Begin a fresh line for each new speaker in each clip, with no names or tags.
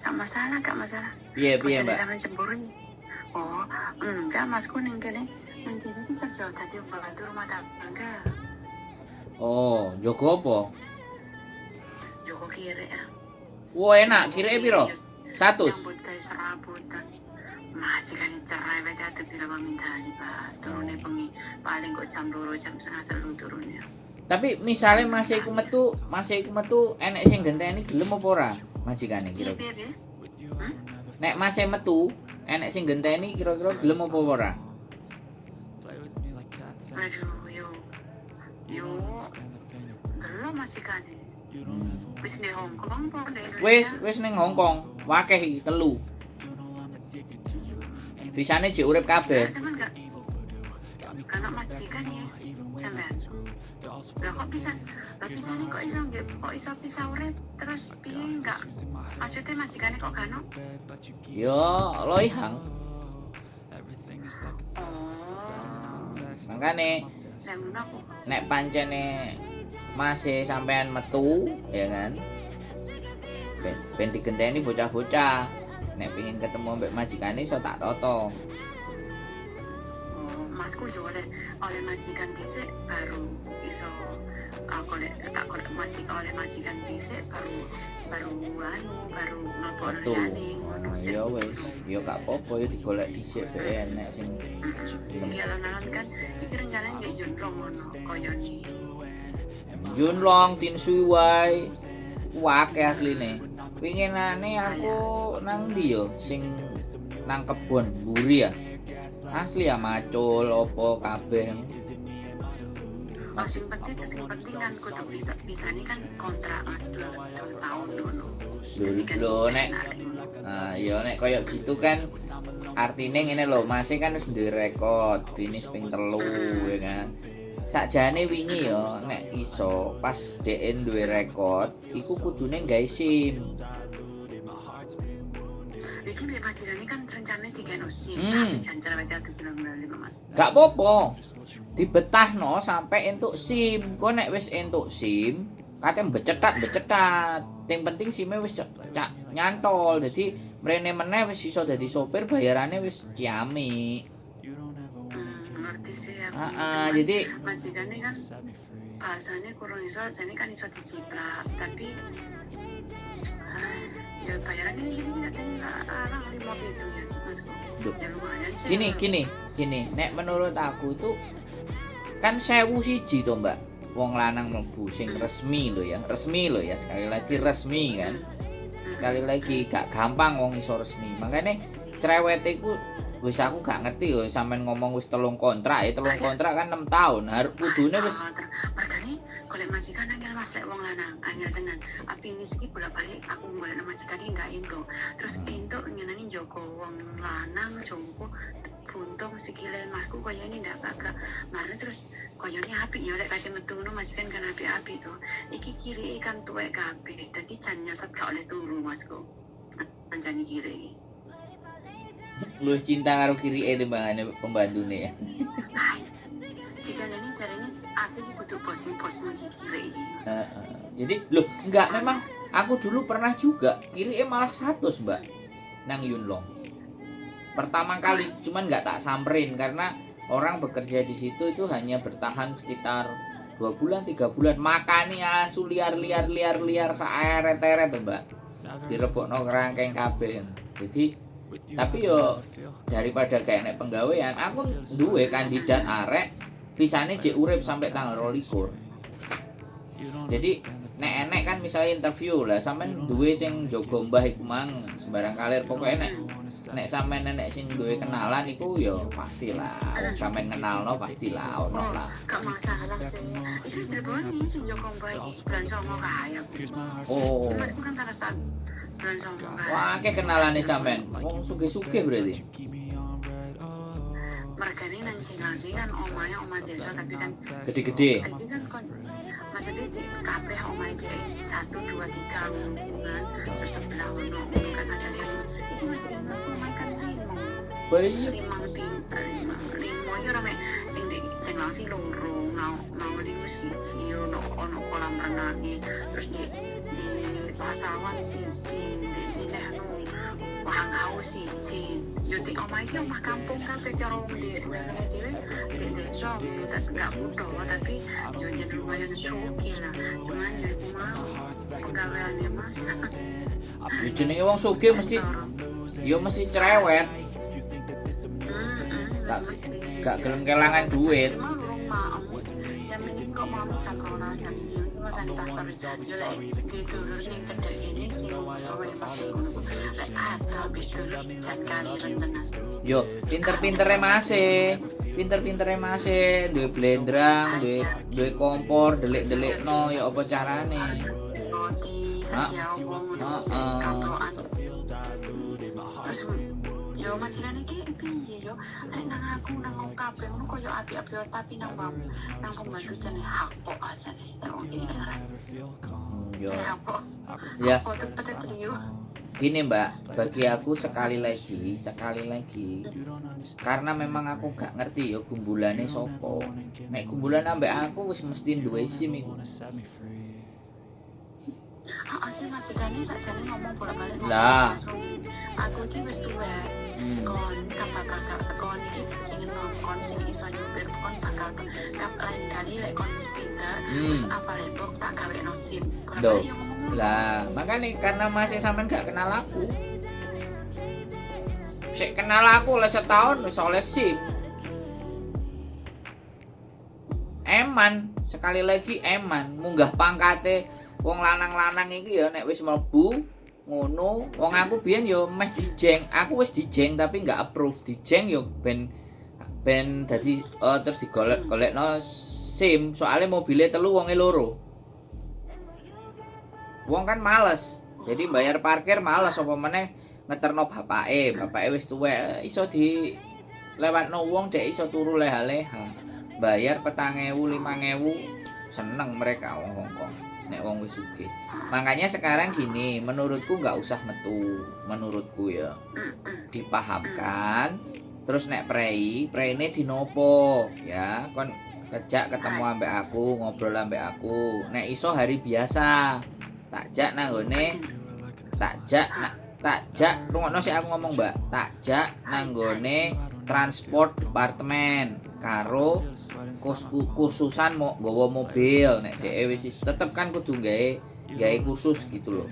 Gak masalah, gak masalah.
Piye piye,
Bojone
Mbak?
Sampean cemburu. Oh, enggak, masku ning kene. Ning kene iki kerja dadi pembantu rumah tangga.
Oh, jogo apa?
Joko kiri ya.
Wah, enak, kireke piro? 100.
Nyambut gawe serabutan. Majikane cerai wae jatuh pira permintaan, Pak. Turune bengi paling kok jam 2, jam 2.30 turune.
Tapi misalnya masih iku metu, masih iku metu enek sing genteni gelem apa ora majikane
Piye
kira-kira?
piye piye?
Nek masih metu, enek sing genteni kira-kira gelem apa ora?
Aduh, yo. Yo. Delok majikane. Wis ning Hong Kong apa ning Indonesia?
Wis wis ning Hong Kong, wakeh iki telu. Visane jek urip kabeh.
Lah, sampean gak gak majikan ya sampean. Lah kok bisa, lah bisa nih kok iso nggih, kok iso bisa urip terus piye, enggak, maksudnya majikane kok gak ono?
Yo, loihang.
Oh.
Makane
Lah ngono aku.
Nek pancene masih sampean metu, ya kan? Ben digenteni bocah-bocah. Nek pengin ketemu ambek majikane iso tak toto.
Oh, masku yo oleh oleh majikan dhisik baru iso aku oleh tak golek oleh majikan dhisik baru baru anu baru mlebokno
Metu.
liyane ngono sih.
Ya wis, ya gak apa-apa ya digolek dhisik be enek sing gelem.
Iya, alon-alon kan iki rencananya nggak Yunlong ngono koyone.
Yunlong, Tin Shui Wai, wake asline. Pinginane aku nang ndi yo sing nang kebon mburi ya. Asli ya macul opo kabeh.
Oh, sing penting kan kudu bisa bisa ini kan kontrak, Mas, 2 tahun ngono.
Lho
Jadi kan
lho nek
enak ngono.
Nah, ya nek koyo gitu kan artine ngene lho, Mas kan wis duwe rekod finish ping 3 ya kan. Sakjane wingi yo nek iso pas DN duwe rekod iku kudune gawe SIM.
Iki mbek majikane kan rencananya dikeno SIM, tapi jan cerewet atuh bilang lima, Mas.
Gak apa-apa. Dibetahno sampai entuk SIM. Kok nek wis entuk SIM, kate becetat-becetat. Yang penting SIM-e wis cak nyantol. Dadi mrene meneh wis iso dadi sopir, bayarane wis ciamik.
Ngerti sih aku.
Heeh,
Cuman
jadi
majikane kan bahasanya kurang iso, jadi kan iso diciplak, tapi ah, ya bayarannya ini gini jadi arang 57 ya, Masku.
Duh.
Ya lumayan sih.
Gini gini gini, nek menurut aku itu kan 1.001 to, Mbak, wong lanang mlebu sing resmi lho ya, resmi lho ya, sekali lagi resmi kan, sekali lagi gak gampang wong iso resmi. Makanya cerewet iku wis aku gak ngerti yo, sampean ngomong wis telung kontrak ya, telung kontrak kan 6 tahun harus kudune wis.
Ah, mergane golek majikan angel, Mas, lek wong lanang angel tenan. Api ini siki bolak-balik aku golek majikan iki gak entuk. Terus entuk ngenani njogo wong lanang jompo buntung sikile masku koyo ini ndak agak marane, terus koyone apik ya lek kate metu ngono majikan kan apik-apik to. Iki kiri kan tuwek kabeh, dadi jan nyasat gak oleh turu masku. Anjani kiri iki.
Luwih cinta karo kirike timbangane pembantune ya.
Hai. Dikandani jarene aku iki kudu bosmu, bosmu iki kiri iki.
Heeh. Jadi loh, enggak, memang aku dulu pernah juga kirike malah 100, Mbak, nang Yunlong. Pertama kali cuman nggak tak samperin karena orang bekerja di situ itu hanya bertahan sekitar 2 bulan 3 bulan, makani asu liar liar liar liar saeret-eret tuh, Mbak, direbokno kerangkeng kabeh. Jadi tapi yo daripada kayak nek penggawean, aku duwe kandidat arek visane jek urip sampai tanggal 22. Jadi nek enek kan misalnya interview lah, sampean duwe sing jogo mbah iku mang sembarang kalir, pokoknya nek nek sampean nek sing duwe kenalan iku yo pastilah wong sampean kenalno pastilah ono
Oh,
lah.
gak masalah sih. Iki wis dileboni sing jogo mbah iki bulan 9 kae aku.
Oh.
Iki masku kan tanggal bulan 9 kae.
Wah, akeh kenalane sampean, wong sugih-sugih berarti.
Mergane nang Cilangsi kan omahe omah desa, tapi kan
gede-gede.
Iki kan kon maksudnya di kabeh omahe dia satu dua tiga ngono kan, terus sebelah ono ngono kan ada satu. Iki masih masku omahe kan limo.
Bayi.
Limang lima limo ya rame sing di Cilangsi loro, ngau ngau liu siji, ono ono kolam renange, terus di Pasawan siji, di neh loro. 2001. Yo di omah iki omah kampung kabeh cara wong di desane dhewe di desa tapi nggak kutho tapi yo jen lumayan sugih lah. Cuman yo iku mau penggaweane Mas.
Ya jenenge wong sugih mesti yo mesti cerewet, gak
Mesti.
gak gelem kelangan duit.
Cuma urung maem. Yang penting kok mau jam 12 jam 1 iki mas tas yo lek di dulur ning cedek kene sing suwe mesti ngono. Lek ada ambek dulur jan kaliren tenan.
Yo pinter-pintere mase, pinter-pintere mase duwe blendrang, duwe duwe kompor, delik-delikno ya apa carane.
Harus roti sedia opo ngono
Heeh.
kaplokan. Terus yo majikan iki piye yo lek nang aku nang wong kabeh ngono koyo apik-apik tapi nang nang pembantu jane hapok aja nih lek wong kene dengeran.
Yo.
Jane hapok.
Ya
Hapok cepet trio.
gini Mbak, bagi aku sekali lagi karena memang aku gak ngerti yo gumbulane sopo. Nek gumbulan ambek aku wis mesti duwe SIM iku.
Ah, sih majikane sakjane ngomong bolak-balik ngomong
Lah.
Mas, aku iki wis tuwek kon bakal kon iki sing enom kon sing iso nyupir kon bakal kap lain kali lek kon wis pinter wis apa lembok tak gawekno SIM.
Loh.
Bolak-balik yo ngomong ngono.
Lah, makanya karena masih sampean gak kenal aku. Sik kenal aku oleh setahun wis oleh SIM. Eman, sekali lagi eman, munggah pangkate wong lanang-lanang iki ya nek wis mlebu ngono, wong aku biyen ya meh dijeng, aku wis dijeng tapi nggak approve dijeng ya ben ben dadi terus digolek-golekno SIM, soalnya mobilnya telu wonge loro. Wong kan males. Jadi bayar parkir males apa meneh ngeterno bapake, bapake wis tuwek iso di lewatno wong dek iso turu leha-leha. Bayar 4.000 5.000 seneng mereka wong Hongkong nek wong wis sugih. Makanya sekarang gini, menurutku nggak usah metu, menurutku ya. Dipahamkan terus nek prei, preine dinopo ya, kon kerja ketemu ambek aku, ngobrol ambek aku. Nek iso hari biasa, tak jak nang nggone, tak jak tak jak rungokno sik aku ngomong, Mbak. Tak jak nang nggone transport departemen karo kursusan mau nggawa mobil nek dhek wis tetep kan kudu gawe gawe kursus gitu loh.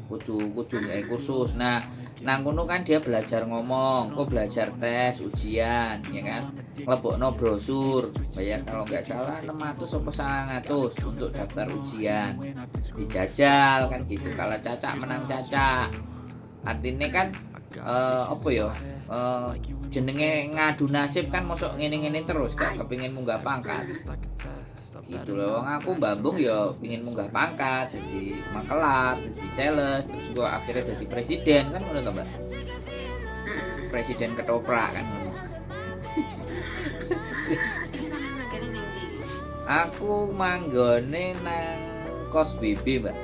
Kudu kudu gawe kursus. Nah, nang kono kan dia belajar ngomong, kok belajar tes, ujian, ya kan? Nglebokno brosur, bayar kalau nggak salah 600 apa 900 untuk daftar ujian. Dijajal kan gitu. Kalau cacak menang cacak. Artinya kan apa ya? Jenenge ngadu nasib kan mosok ngene-ngene terus gak kepingin munggah pangkat. Gitu loh, wong aku mbambung ya pingin munggah pangkat, jadi makelar, jadi sales, terus gua akhirnya jadi presiden kan ngono to, Mbak. Presiden ketoprak kan ngono.
Iki sampean manggone ning ndi?
Aku manggone nang kos BB, Mbak.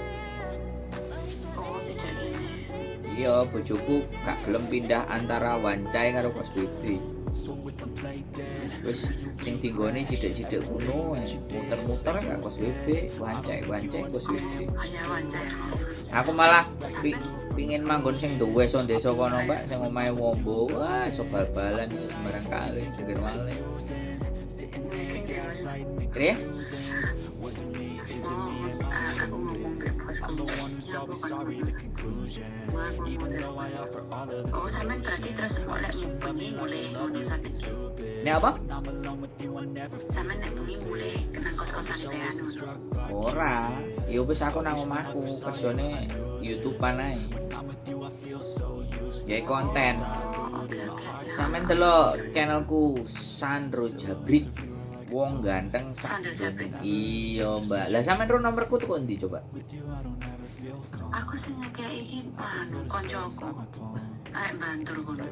Oh, cedek kene.
Iya, bojoku gak gelem pindah antara Wancai karo kos BB. Wis sing dinggone cidek-cidek kuno, muter-muter gak kos BB, Wancai, Wancai kos BB.
Oh ya Wancai.
Aku malah pingin manggon sing duwe so desa kono, Mbak, sing omahe wombo. Wah, iso bal-balan iso sembarang kali, jungkir walik.
Mungkin ya Mas.
Kre?
Oh, aku ngomong mbek bosku. Ngaku kon ngono. Aku ngomong. Oh, sampean berarti terus lek bengi mulih ngono sampean ki.
Nek apa?
Sampean nek bengi mulih nang kos-kosan pean ngono.
Ora. Ya wis aku nang omahku, kerjane YouTubean ae. Gawe konten.
Oh, oke oke oke.
Sampeyan delok channelku Sandro Jabrik. Wong ganteng sak
Sandro Jabrik.
Iya, Mbak. Lah sampean ro nomorku tuh kok endi coba?
Aku sing ngekeki iki anu koncoku. Arek Bantur kono.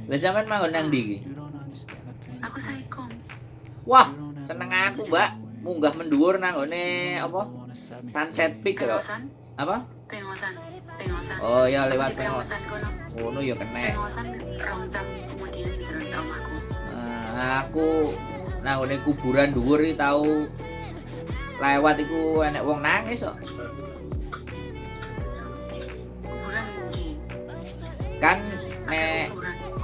Lah sampean manggon nang ndi iki?
Aku Saikom.
Wah, seneng aku, Mbak. Munggah mendhuwur nang nggone apa? Sunset Peak lho.
Pengosan,
Apa?
Pengosan, Pengosan.
Oh ya lewat
Di
Pengos.
Pengosan kono.
Ngono ya kena.
Pengosan rong jam kemudian turun ke omahku.
Nah, aku nang nggone kuburan dhuwur iki tau lewat iku enek wong nangis kok.
Kuburan ndi?
Kan nek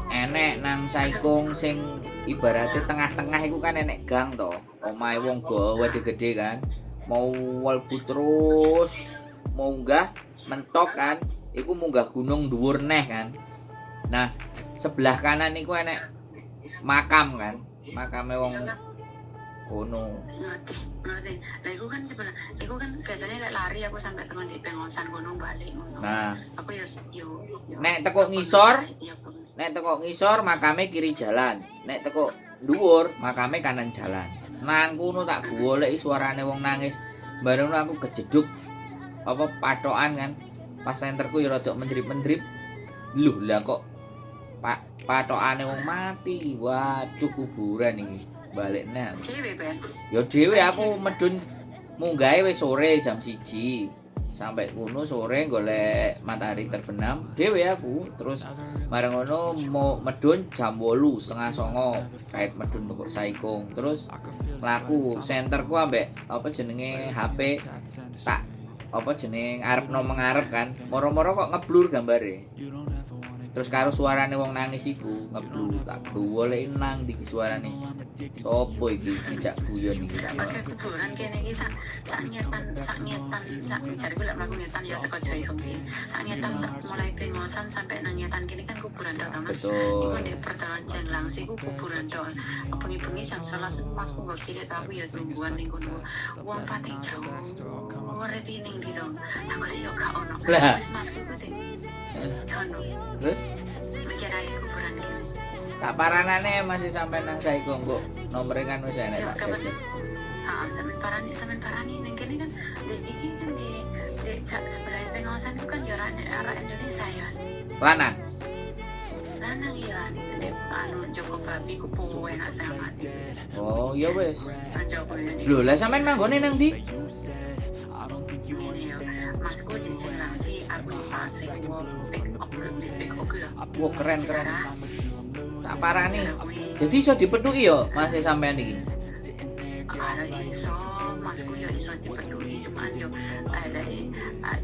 enek nang Saikung sing ibaratnya tengah-tengah iku kan enek gang to. Omahe wong gede-gede kan. Mau mlebu terus munggah mentok kan, iku munggah gunung dhuwur neh kan. Nah, sebelah kanan iku enek makam kan, makame wong kono.
Ngerti, ngerti. Lah iku kan sebelah, iku kan biasanya lek lari aku sampai tekan di Pengosan kono balik ngono.
Nah,
aku yo yo yo.
Nek teko ngisor,
Iya,
nek teko ngisor makame kiri jalan, nek teko dhuwur makame kanan jalan. Nang kono tak goleki suarane wong nangis. Bareng aku kejeduk apa patokan kan. Pas senterku ya rada mendrip-mendrip. Luh lah kok pak patokane wong mati. Waduh kuburan iki. Balik neh.
Dhewe ben.
Ya dhewe aku medun munggahe wis sore jam 1. Sampai kono sore golek matahari terbenam dhewe aku. Terus bareng ngono mau medun jam 8 8.30 kait medun kok Saikung. Terus mlaku senterku ambek apa jenenge HP tak apa jeneng arep no mengarep kan. Moro-moro kok ngeblur gambare. Terus karo suarane wong nangis iku ngeblur, tak goleki nang ndi suarane. Sopo iki ngejak guyon iki tak.
Oke, kuburan kene iki sak sak ngetan, sak ngetan, sak jariku lek mlaku ngetan ya teko Joyo iki. Sak ngetan sak mulai Pengosan sampai nang ngetan kene kan kuburan tok Mas.
Betul.
Iku ndek pertalan Jenglangsi iku kuburan tok. Bengi-bengi jam 11 Mas ku nggo kiri tapi ya tungguan ning kono. Wong pating jauh reti ning ndi to. Tak golek yo gak ono.
Lah.
Wis Masku iku sing ono.
Terus
Mikir ae kuburan kene.
tak paranane masih sampai nang Saikung kok. Nomere kan wis enek tak jajan.
Heeh, sampean parani ning kene kan di iki kan di di sebelah Pengosan itu kan ya ora arah Indonesia ya.
Lanang.
Lanang ya, di anu Joko babi ku enak sangat.
Oh, ya wis.
Joko ini.
Lho, lah sampean manggone nang ndi?
Ngene ya, masku jejen langsung aku pasik wo pick up pick up lho.
Wah, keren keren. Tak parani. Jadi iso dipethuki ya Mas sampean iki.
Kalau iso, masku yo iso dipethuki cuman yo dari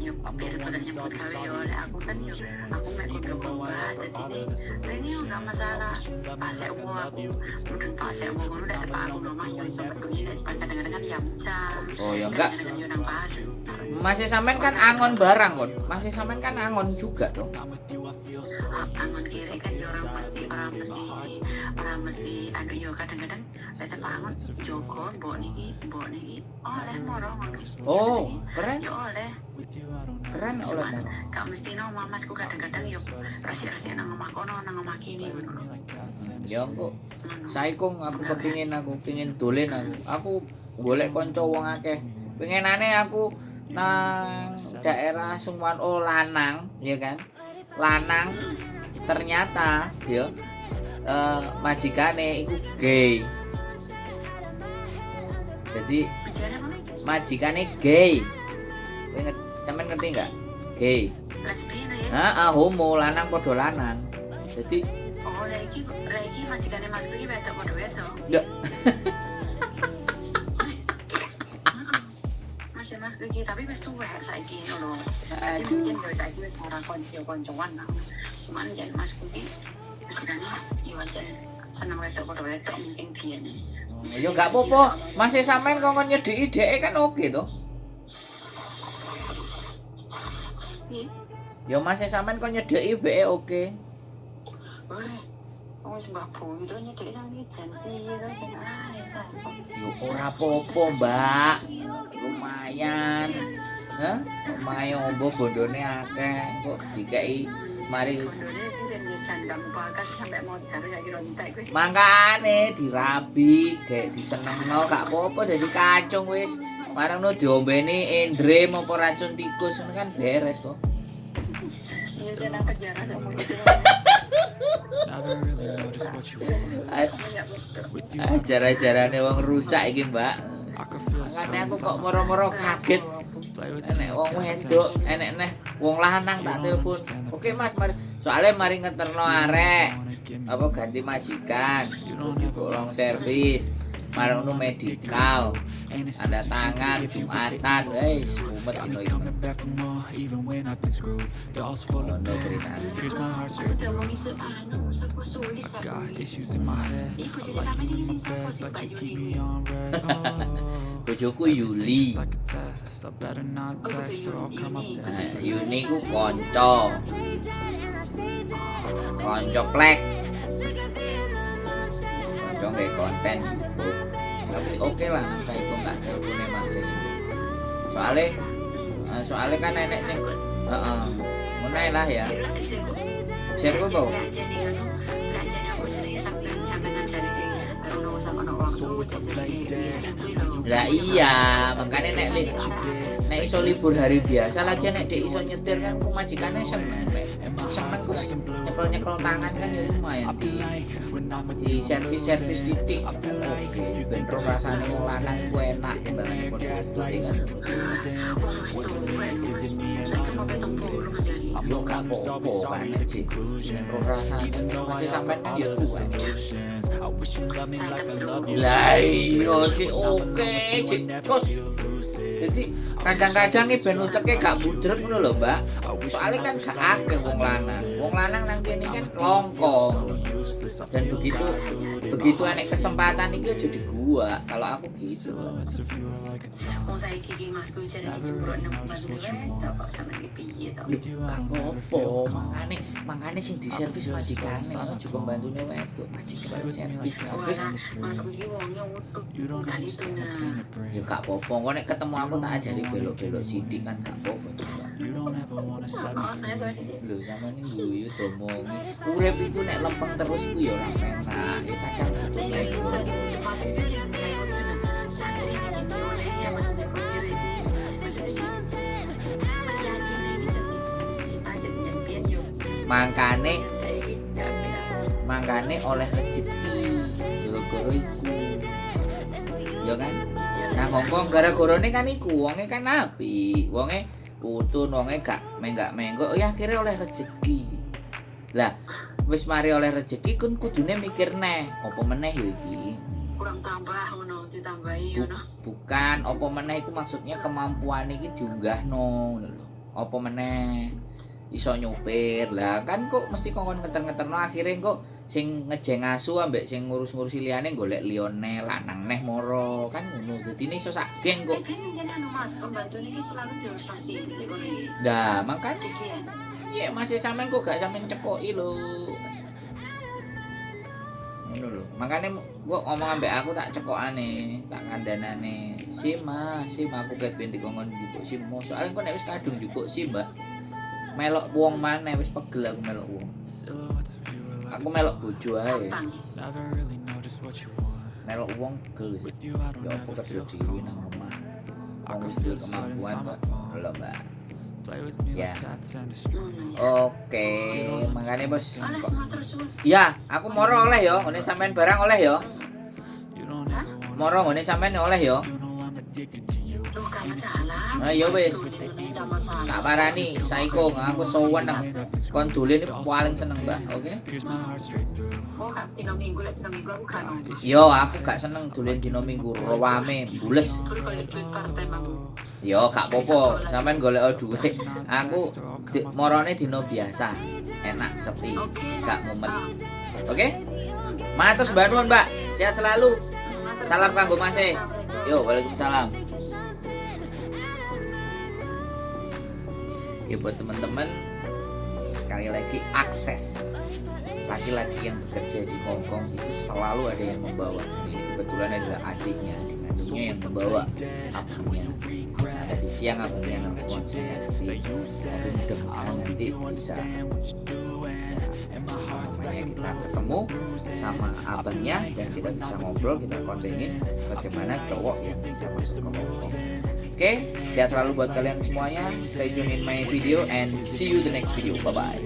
yo biar pada nyebut gawe yo lek aku kan yo aku mek kudu obat dadi ini yo gak masalah pasek wo aku mudun pasek wo ngono lek tepak aku omah yo iso pethuki lek kadang-kadang kan ya jam.
Oh ya enggak.
Kadang-kadang yo nang pasar.
Masih sampean kan angon barang kon. Masih sampean kan angon juga toh.
Angon kiri kan yo orang mesti anu yo kadang-kadang lek tepak angon jogo mbok niki oleh moro ngono.
Oh, keren.
Yo oleh.
Keren oleh moro.
Gak mesti no masku kadang-kadang yo resik-resik nang omah kono nang omah kene ngono.
Ya kok Saikung aku kepingin aku pingin dolen aku. Aku golek kanca wong akeh. Pengenane aku nang daerah Sungwan oh lanang, ya kan? Lanang ternyata ya majikane iku gay. Jadi majikane gay. Sampeyan ngerti enggak? Gay.
Lesbian ya?
Heeh, homo, lanang padha lanang. Jadi
oh, lha iki majikane masku iki wedok padha wedok.
Ndak.
Mas iki tapi wis tuwek saiki ngono.
Aduh.
Mungkin yo saiki wis ora kanca-kancoan lah. Cuman jan masku iki majikane yo jan seneng wedok padha wedok mungkin biyen.
Ya gak apa-apa. Masih sampean kok nyedhiki dheke kan oke to.
Piye?
Ya masih sampean kok nyedheki dheke oke.
Weh, wis Mbah Boy to nyedheki sampean iki jan piye to jan ae sak.
Yo ora apa-apa, Mbak. Lumayan. Hah? Omahe ombo bondone akeh kok dikeki mari
bondone iki jan jan gak mupakat sampe modar saiki ro entek kuwi.
Mangkane dirabi, gek disenengno gak apa-apa dadi kacung wis. Marangno diombeni endrem apa racun tikus ngono kan beres to.
Iya jan nang penjara seumur hidup.
Ajar-ajarane wong rusak iki, Mbak. Makane aku kok moro-moro kaget. Enek wong wedok, enek neh wong lanang tak telepon. Oke Mas, mari. Soale mari ngeterno arek. Apa ganti majikan, terus dibolong servis. Marono medical, tanda tangan, Jumatan, wis mumet dino iki. Ono ceritane.
Aku diomongi anu sapa sulis aku. Ibu jadi sampe iki sing sapa sing Mbak Yuni kuwi?
Bojoku Yuli.
Oh, kudu Yuni.
Nah, Yuni ku kanca. Kanca plek. Kanca nggawe konten YouTube. Tapi oke lah nang saiki nggak telepone Mas iki. Soale soale kan enek sing heeh. Ngono ae lah ya. Share ku apa? Lah iya, makanya nek nek iso libur hari biasa lagi nek dek iso nyetir kan ku majikane seneng nek seneng ku nyekel-nyekel tangan kan ya lumayan di servis-servis titik. Oke, ben ro rasane wong lanang iku enak timbangane padha wedok kan. Yo gak apa-apa kan Cik. Ben ro rasane masih sampean kan ya tuwa. Lah iya Cik, oke Cik. Cos. Jadi kadang-kadang nih ben uteke gak budrek ngono lho, Mbak. Soalnya kan gak akeh wong lanang. Wong lanang nang kene kan longko. Dan begitu begitu enek kesempatan iki aja digua. Kalau aku gitu.
Wong saiki iki Mas kuwi jare dicembruk nang pembantu wedok kok sampean iki piye to?
Lho, gak apa-apa. Makane makane sing diservis majikane aja pembantune wedok, majikane servis. Wis
Walah, Mas kuwi wonge utuh gak itu nah.
ya gak apa-apa. Engko nek ketemu aku tak ajari belok-belok sithik kan gak apa-apa juga.
Oh, nah,
Lho sampean ini guyu domongi. Urip iku nek lempeng terus iku ya ora penak. Ya kadang butuh menggok.
Maksudnya yang saya santri ini diolehi ya maksudnya kira iki. Maksudnya iki meyakini iki jadi dipancet jen biyen yo.
Mangkane
Kayak iki gak penak.
mangkane oleh rezeki gara-gara iku. Ya kan? Nah Hongkong gara-garane kan iku wonge kan apik, wonge putun, wonge gak menggak-menggok, ya akhirnya oleh rezeki. Lah wis mari oleh rezeki kun kudune mikir neh, apa meneh ya iki?
Kurang tambah ngono, ditambahi ngono.
Bukan apa meneh iku maksudnya kemampuan iki diunggahno ngono lho. Apa meneh iso nyopir. Lah kan kok mesti kongkon ngeter-ngeterno akhirnya kok sing ngejeng asu ambek sing ngurus-ngurusi liyane golek liyane lanang neh moro kan ngono. Dadine iso sak geng kok.
Eh ben jen anu Mas, pembantu ini selalu diurusi ngono iki.
Lah makane
Iki ya.
iya masih sampean kok gak sampean cekoki lho. Ngono lho. Makane kok ngomong ambek aku tak cekokane, tak kandhanane. SIM Mas, SIM aku ket ben dikongkon njupuk SIM. Soalnya kok nek wis kadung njupuk SIM, Mbak. Melok wong maneh wis pegel aku melok wong. Aku melok bojo ae.
Gampang.
Melok wong pegel wis. Ya apa kerja dhewe nang omah. Wong wis duwe kemampuan kok. Lho, Mbak. Ya.
Ngono ya.
Oke, makanya bos.
Alah,
Kok
matur suwun.
Ya, aku moro oleh yo, ngene sampean barang oleh yo.
Hah?
Moro ngene sampean oleh yo.
Loh, gak masalah.
Nah, ya wis.
Gak masalah.
Tak parani saiko aku seneng. Kon dolen iki paling seneng, Mbak. Oke.
Oh, gak dino minggu, lek dino minggu aku gak ono.
Yo, aku gak seneng dolen dino Minggu rame bules.
Kuwi golek duit part time aku.
Yo, gak apa-apa, sampean golek duit. Aku morone dino biasa. Enak, sepi,
Oke.
gak mumet. Oke? Matur sembah nuwun, Mbak. Sehat selalu. Salam kanggo Mase. Yo, waalaikumsalam. Oke, buat teman-teman sekali lagi akses laki-laki yang bekerja di Hong Kong itu selalu ada yang membawa. Dan ini kebetulan adalah adiknya, adik kandungnya yang membawa abangnya. Nah, tadi siang abangnya nelfon saya nanti, tapi mudah-mudahan nanti bisa bisa namanya kita ketemu sama abangnya dan kita bisa ngobrol, kita kondengin bagaimana cowok yang bisa masuk ke Hong Kong. Oke, sehat selalu buat kalian semuanya. Stay tune in my video and see you the next video. Bye bye.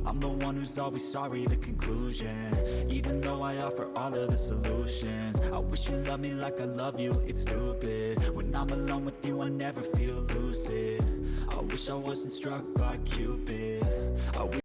I'm the one who's always sorry, the conclusion. Even though I offer all of the solutions, I wish you loved me like I love you, it's stupid. When I'm alone with you, I never feel lucid. I wish I wasn't struck by Cupid. I wish